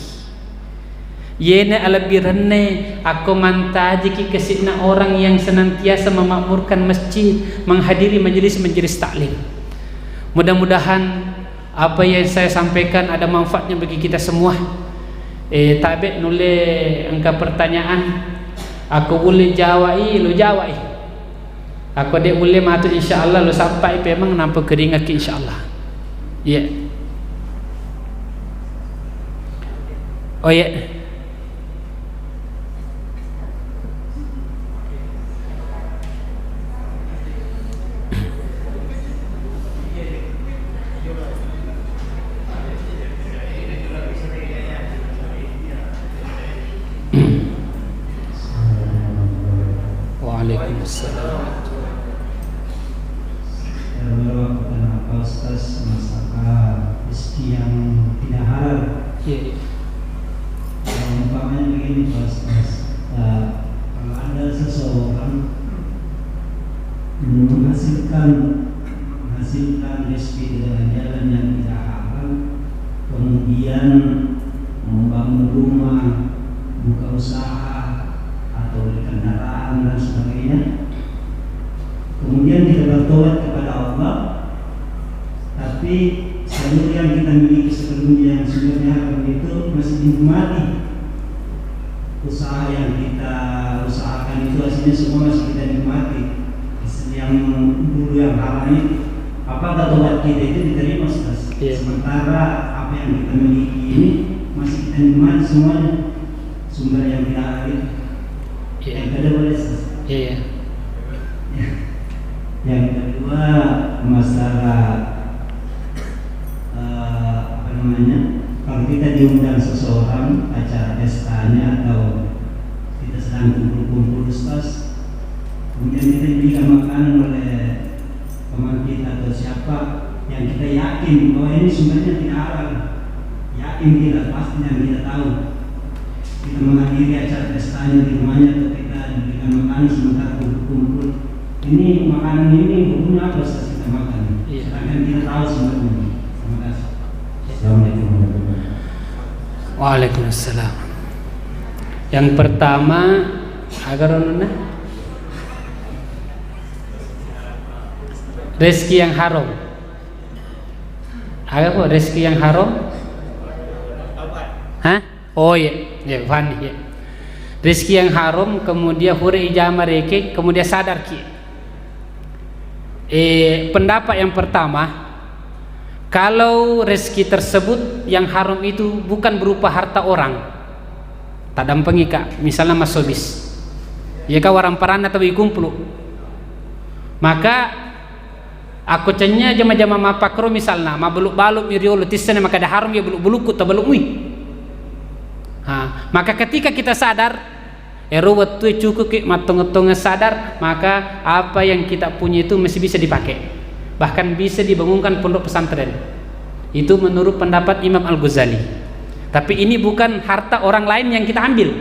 Yene alebbirenna akko mantajiki kasi'na orang yang senantiasa memakmurkan masjid, menghadiri majelis-majelis taklim. Mudah-mudahan apa yang saya sampaikan ada manfaatnya bagi kita semua. Eh, tabe nulle engka pertanyaan. Akko ulle jawai, lo jawai. Akko de ulle matu, insyaallah lo sappai pemeng nampa keringaki, insyaallah. Iya. Oh, iya. Waalaikumsalam. Kalau kenapa Ustaz masalah rezeki yang tidak halal? Iya, iya. Kalau umpamanya begini, Pak Ustaz, eh, kalau ada seseorang menghasilkan, menghasilkan rezeki dengan jalan yang tidak halal, kemudian membangun rumah, buka usaha, atau beli kendaraan dan sebagainya, kemudian kita bertobat kepada Allah, tapi seluruh yang kita miliki sebelumnya yang sebenarnya haram itu masih dinikmati. Usaha yang kita usahakan itu hasilnya semua masih kita nikmati. Hasil yang dulu yang haram itu, apakah tobat kita itu diterima, Ustaz? Iya. Sementara apa yang kita miliki ini masih kita nikmati semuanya. Sumber yang tidak halal itu. Iya. Yang kedua, Ustaz. Iya, iya. Yang kedua, masalah, eh, apa namanya, kalau kita diundang seseorang acara pestanya atau kita sedang kumpul-kumpul, Ustaz, kemudian kita diberikan makanan oleh teman kita atau siapa yang kita yakin bahwa ini sumbernya tidak halal, yakin kita pasti dan kita tahu, kita menghadiri acara pestanya di rumahnya atau kita diberikan makanan sementara kumpul-kumpul, ini makanan ini hukumnya apa, Ustaz, kita makan? Iya. Sedangkan kita tahu sumbernya. Terima kasih. Assalamualaikum warahmatullahi wabarakatuh. Waalaikumsalam. Yang pertama, agar nuna rezeki yang haram. Aga ko rezeki yang haram? Hah? Oh, iya. Iya, Fani, iya. Rezeki yang haram, kemudian hure ijama rekeng, kemudian sadar ki. Eh, pendapat yang pertama, kalau rezeki tersebut yang haram itu bukan berupa harta orang, tadampengi ka, misalnya masobis, iya ka, waramparanna tau ikumpulu, maka akko cennya jama-jama mappakkoro, misalna, mabbalu-balu mi riolo, tissena makkeda haram iya balu-balukku, tabalu mui. Ha, maka ketika kita sadar, ero wettue cukup ki mattonge-tonge sadar, maka apa yang kita punya itu masih bisa dipakai. Bahkan bisa dibangunkan pondok pesantren. Itu menurut pendapat Imam Al-Ghazali. Tapi ini bukan harta orang lain yang kita ambil.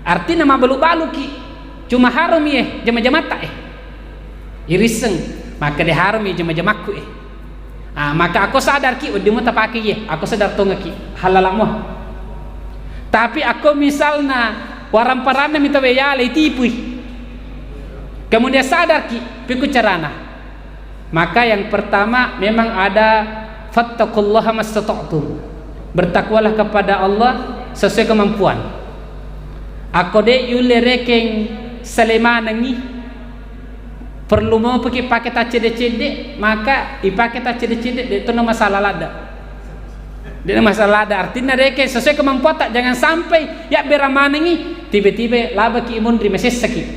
Artinya mabbalu-balu ki. Cuma haram iya jama-jamatta, eh. Irisseng, makkeda haram iya jama-jamakku, eh. Ah, maka akko sadar ki, wedding mo tapake iye, akko sadar tongeng ki, halal mo. Tapi akko misalna waramparanna mi tau yala itipui, kemudian sadar ki, pekku carana? Maka yang pertama memang ada, "Fattaqullaha mastata'tum." Bertakwalah kepada Allah sesuai kemampuan. Akko de yulle rekeng sale manengi, perlu mopa ki pake taccedde-cedde, maka ipake taccedde-cedde, de to na masalah ladde. De na masalah ladde, artinna rekeng sesuai kemampuatta, jangan sampai yabbera manengi, tiba-tiba labaki monri, masessaki.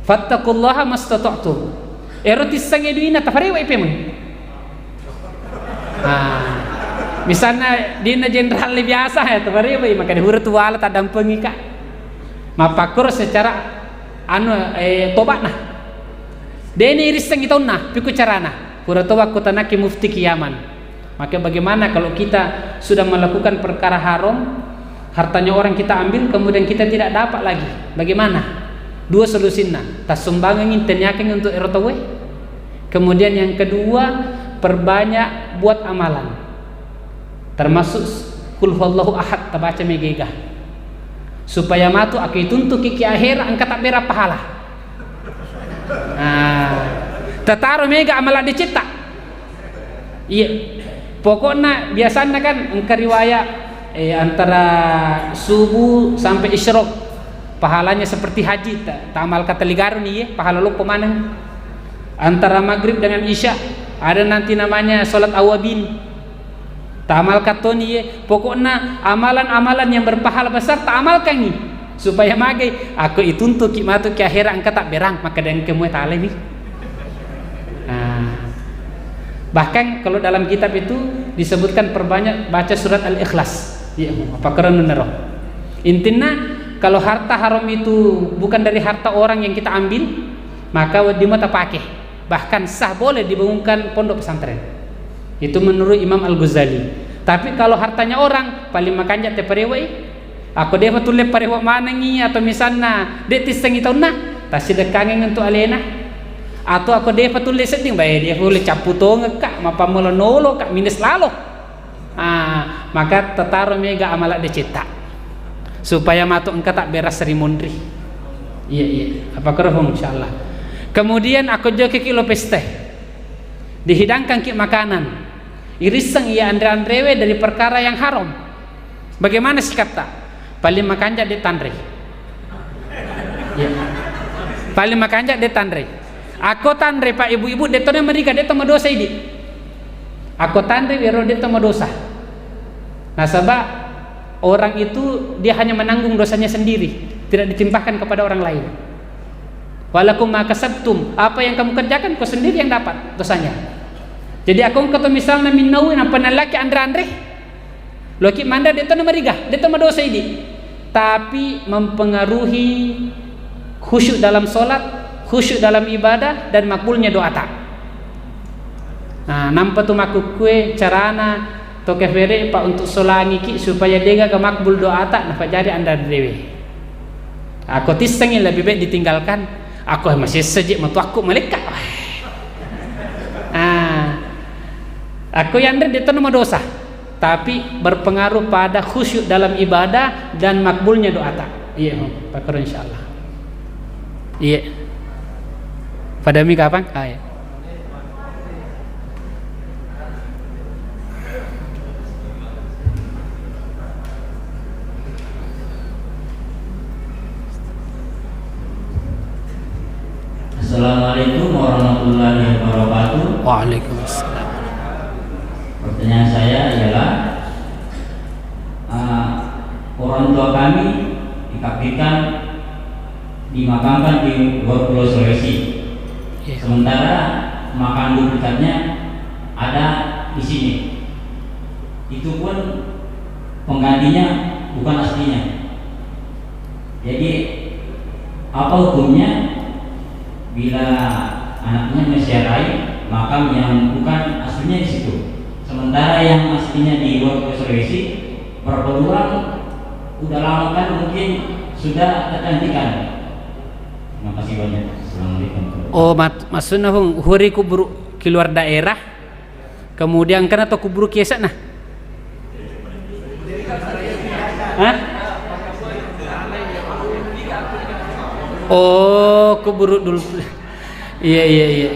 Fattaqullaha mastata'tum. Ero tissengnge duina, tafarewai pemeng. Ah, misalna dinna jenderal biasa, ya, tafarewai, maka dihura tu wala taddampengi ka. Mappakkoro secara anu, eh, tobatna. Deni irissengi taunna, piku carana. Pura to wakkutanaki mufti ki Yaman. Maka bagaimana kalau kita sudah melakukan perkara haram, hartanya orang kita ambil, kemudian kita tidak dapat lagi? Bagaimana? Dua solusinna. Tassumbangengi, teniakengi untuk ero tauwe. Kemudian yang kedua, perbanyak buat amalan. Termasuk Qul huwallahu ahad tabaca mega ega. Supaya matu akko ituntuki ki ahera engka tabberang pahala. Ah, tataro mega amala decetta. Iya. Pokokna biasanna kan engka riwaya, eh, antara subuh sampai isyrok pahalanya seperti haji, ta-, tamal kataligaruni ye, pahala loppo maneng. Antara maghrib dengan isya ada nanti namanya sholat awabin. Tamal katoni ye, pokokna amalan-amalan yang berpahala besar taamalkangi supaya magai, akko ituntuki matu ki ahera engka tabberang, maka dengke mue talemi. Nah, bahkan kalau dalam kitab itu disebutkan perbanyak baca surat Al-Ikhlas. Iya, apa keren nero. Intinya kalau harta haram itu bukan dari harta orang yang kita ambil, maka wedding mata pakai. Bahkan sah boleh dibangunkan pondok pesantren. Itu menurut Imam Al-Ghazali. Tapi kalau hartanya orang, paling makanja te parewai. Ako defa tulle parewa manengi atau misalna de tissengi taunna, tasidekkangeng untuk alena. Atau ako defa tulle sedding, bae dia boleh cappu tongekka, mapamolo nolo ka, minus lalo. Ah, maka tataro mega amala decetta. Supaya matu engka tak beras rimunri. Iya, iya. Apa kerahung, insyaallah. Kemudian ako joki ki lo pesta. Dihidangkan ki makanan. Irisseng iya anre-anrewe dari perkara yang haram. Bagaimana sikapta? Paling makanja de tanre. Iya. Paling makanja de tanre. Ako tanre, Pak, ibu-ibu, de tona meriga, de to madosa idi. Ako tanre wero de to madosa. Nasaba orang itu dia hanya menanggung dosanya sendiri, tidak ditimpahkan kepada orang lain. Walakum ma kasabtum, apa yang kamu kerjakan, kau sendiri yang dapat dosanya. Jadi, ako engka to misalna minnau, nappa nallaki anre-anre, loki manre, de to namariga, de to madosa idi. Tapi mempengaruhi khusyuk dalam sholat, khusyuk dalam ibadah, dan makbulnya doata. Nah, nampa tu makkukkue carana to kefere, Pak, untuk solangiki supaya degaga makbul doata, napajari anre-anrewe. Ako tissengi lebih baik ditinggalkan. Ako masessa je matuakku malekka. Ah. Ako yanre de to madosa, tapi berpengaruh pada khusyuk dalam ibadah dan makbulnya doata. Iya, Pak, insyaallah. Iya. Pada mi kapan? Ah, iya. Assalamualaikum warahmatullahi wabarakatuh. Waalaikumsalam. Pertanyaan saya ialah, ah, orang tua kami dikafirkan dimakamkan di luar Pulau Sulawesi. Iya. Sementara makam duplikatnya ada di sini. Itu pun penggantinya bukan aslinya. Jadi, apa hukumnya bila anaknya menziarahi makam yang bukan aslinya di situ? Sementara yang aslinya di luar Pulau Sulawesi, berapa orang udah lama kan mungkin sudah tergantikan. Makasih banyak. Assalamualaikum. Oh, mat-, maksudna, Hung, huri kuburu keluar daerah, kemudian kena to kuburu kiasana. Hah? Oh, kuburu dulu. Iya, iya, iya.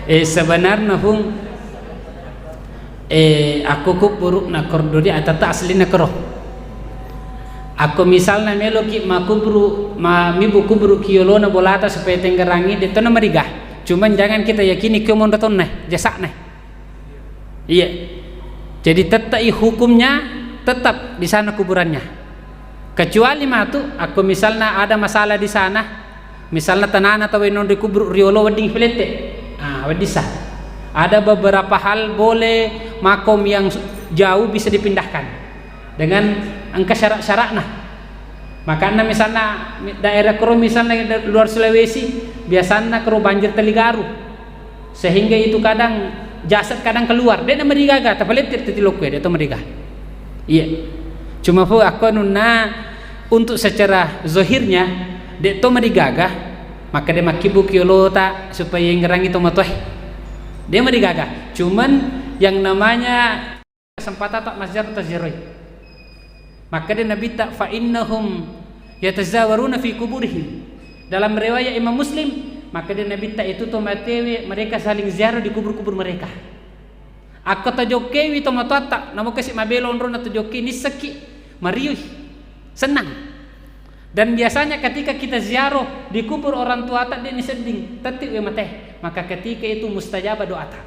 Eh, sebenarnya, Hung, Eh, akko kuburu na kordori atata aslinna kero. Akko misalna meloki makkuburu, ma-, mibbu kuburu ki yolona bolata supaya tenggerangi, de to namariga. Cuman jangan kita yakini ke monro tonna, jasakna. Iya. Jadi tettai hukumnya tetap di sana kuburannya. Kecuali matu, akko misalna ada masalah di sana, misalna tanana tawwe nonroi kuburu riolo wedding pelette. Ah, wedding sah. Ada beberapa hal boleh makom yang jauh bisa dipindahkan dengan engka syarat-syaratna. Makanya misalna daerah kero misalna luar Sulawesi, biasanna kero banjir taligaru. Sehingga itu kadang jasad kadang keluar, de namarigaga, tapalette teti lokkoe, de to mariga. Iya. Cuma fu akko anunna untuk secara zahirnya, de to marigaga, maka de makkibbu ki yolota supaya ingerangi to matoe. De marigaga. Cuman yang namanya kesempatan tak mazziarah, taziaroi. Makkeda Nabitta, "Fa innahum yatazawaruna fi kuburihim." Dalam riwayat Imam Muslim, makkeda Nabitta, "Itu to matewe mereka saling ziarah di kubur-kubur mereka." Akko tajokkewi tomatoatta, namo kasi mabelo onrona tajokkewi, nisseki mariui, senang. Dan biasanya ketika kita ziarah di kubur orang tuata, de' nisedding, tetti we mate. Maka ketika itu mustajabah doata.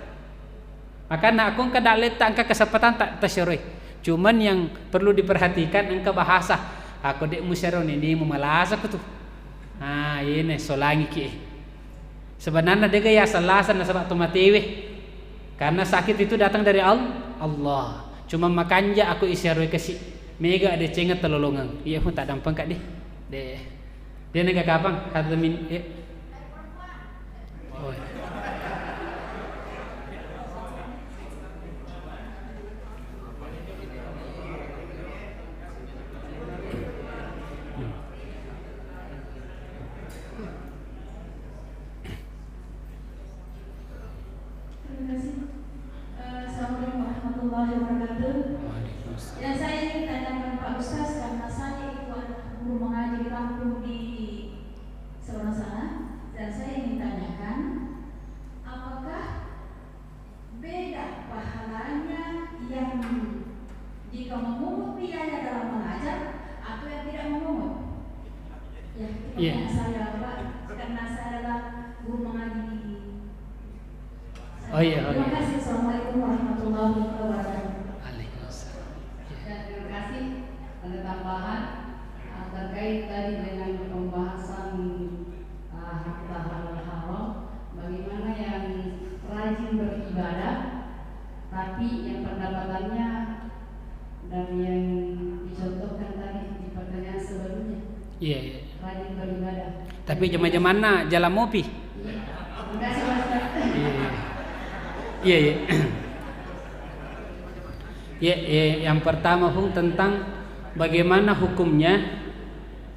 Makana akko engka dalletta, engka kesempatan tak tasyaroi. Cuman yang perlu diperhatikan engka bahasa. Akko de' musyaro ninimu malasa kutu. Ah, iyene solangi ki. Sebenarnya dega yaseng-laseng nasaba to matewe. Karena sakit itu datang dari Al-, Allah. Cuma makanja akko isyaroi kasi. Mega ada cenga telolongang. Iya pun tak dampeng kak deh. Deh. Dia nega kapang? Kata min-, eh. Oh. Terima kasih. Eh, Assalamualaikum warahmatullahi wabarakatuh. Waalaikumsalam. Yang saya ingin tanyakan Pak Ustaz, karena saya itu anak guru mengaji di kampung di seberang sana, dan saya ingin tanyakan, apakah beda pahalanya yang jika memungut biaya dalam mengajar atau yang tidak memungut? Ya, itu Iya. pertanyaan saya, Pak, karena saya adalah guru mengaji di Oh, iya, oh, Terima iya. kasih. Assalamualaikum warahmatullahi wabarakatuh. Waalaikumsalam. Ya, terima kasih. Ada tambahan, uh, terkait tadi dengan pembahasan, uh, harta halal haram. Bagaimana yang rajin beribadah, tapi yang pendapatannya dari yang dicontohkan tadi di pertanyaan sebelumnya. Iya, iya. Rajin beribadah. Tapi jama-jamanna jalan mopi. Iya. Terima kasih, Pak Ustaz. Iya, iya. Iya, iya. Iya, iya. Yang pertama, Hung, tentang bagaimana hukumnya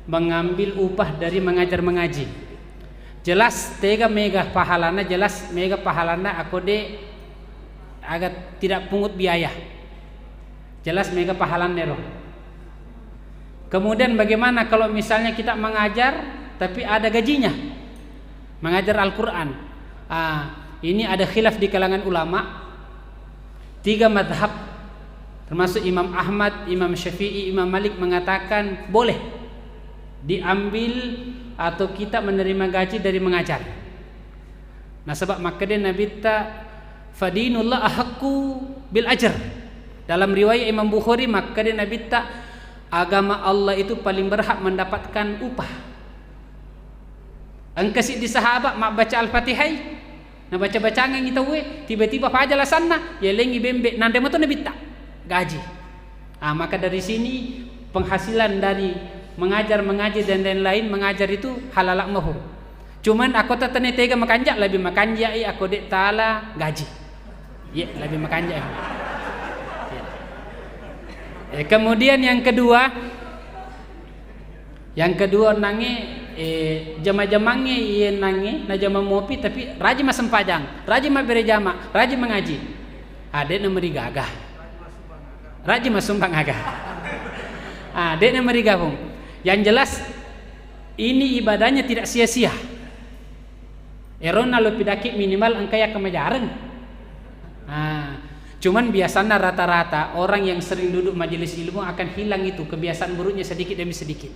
mengambil upah dari mengajar mengaji. Jelas tega mega pahalana, jelas mega pahalana ako de aga tidak pungut biaya. Jelas mega pahalana ro. Kemudian bagaimana kalau misalnya kita mengajar tapi ada gajinya? Mengajar Al-Quran. Ah, ini ada khilaf di kalangan ulama. Tiga madhab, termasuk Imam Ahmad, Imam Syafi'i, Imam Malik mengatakan boleh diambil atau kita menerima gaji dari mengajar. Nasaba makkeda Nabitta, "Fadinullah ahaqqu bil ajr." Dalam riwayat Imam Bukhari, makkeda Nabitta, "Agama Allah itu paling berhak mendapatkan upah." Engka siddi sahabat mabbaca Al-Fatihai, nabaca-bacangengngi tauwe, tiba-tiba faja lasanna, yalengngi bembe, nanre mato Nabitta gaji. Ah, maka dari sini penghasilan dari mengajar, mengaji, dan lain-lain, mengajar itu halala mahu. Cuman ako tetene tega makanja, lebih makanja i ako dek tala gaji. Iya, lebih makanja. Iya. Eh, kemudian yang kedua, yang kedua nange, eh, jama-jamange iye nange najama mopi tapi rajin massempajang, rajin mabbere jama, rajin mengaji. Ah, dek na merigaga. Rajin massumbang aga. Ah, dek na meriga, Pung. Yang jelas ini ibadahnya tidak sia-sia. Erona lo pidaki minimal engka yakka majareng. Ah, cuman biasanna rata-rata orang yang sering duduk majelis ilmu akan hilang itu kebiasaan buruknya sedikit demi sedikit.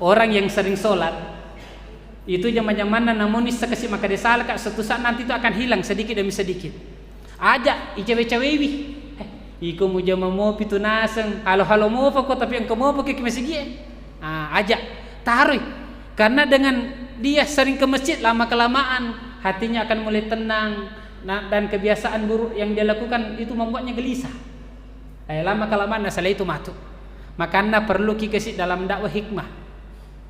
Orang yang sering sholat itu jama-jamanna namuni sekesi makade salaka, suatu saat nanti itu akan hilang sedikit demi sedikit. Aja icawe-cawewi. Eh, iko mujama mopi tu naseng, halo-halo mopa ko tapi engka mopa ke masigie. Ah, aja taroi. Karena dengan dia sering ke masjid lama kelamaan, hatinya akan mulai tenang. Nah, dan kebiasaan buruk yang dia lakukan itu membuatnya gelisah. Eh, lama kelamaan nasala itu matu. Makanna perlu ki kasi dalam dakwah hikmah.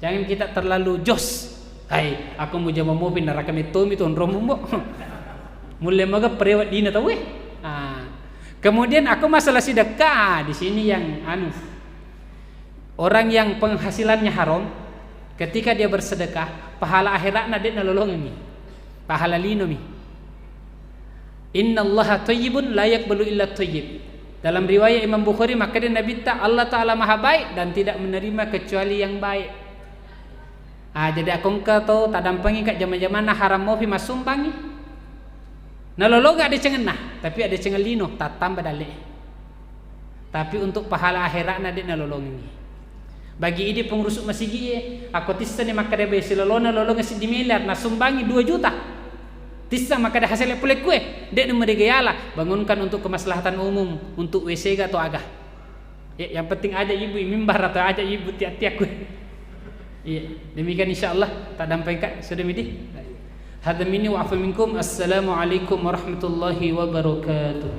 Jangan kita terlalu jos. Hai, aku mujama mopi neraka mettomi tu onromu, Mbok. Mulle maga prewa dina tau, eh. Ah. Kemudian aku masalah sedekah, ah, di sini yang anu. Orang yang penghasilannya haram, ketika dia bersedekah, pahala akhiratna dek nalolongengi. Pahala linomi. Innallaha thayyibun la yaqbalu illa thayyib. Dalam riwayat Imam Bukhari, makkeda Nabitta, Allah Ta'ala maha baik dan tidak menerima kecuali yang baik. Ah, jadi akongka to tadampengika jama-jamanna haram mofi massumbangi. Nalolonga adecengenna, tapi adecengeng lino tattamba dalle. Tapi untuk pahala akhiratna de nalolongengi. Bagi idi pengurus masigie, ako tissani makkeda be silolona lolonga siddi miliar, nasumbangi dua juta. Tissa makkeda hasele pulekkue, de nemmedega yala, bangunkan untuk kemaslahatan umum, untuk W C ga atau aga. Ya, yang penting aja ibu mimbar atau aja ibu tiak-tiak kue. Iya, demikian insyaallah tadampengika sudah midi. Hadza minni wa afu minkum. Assalamualaikum warahmatullahi wabarakatuh.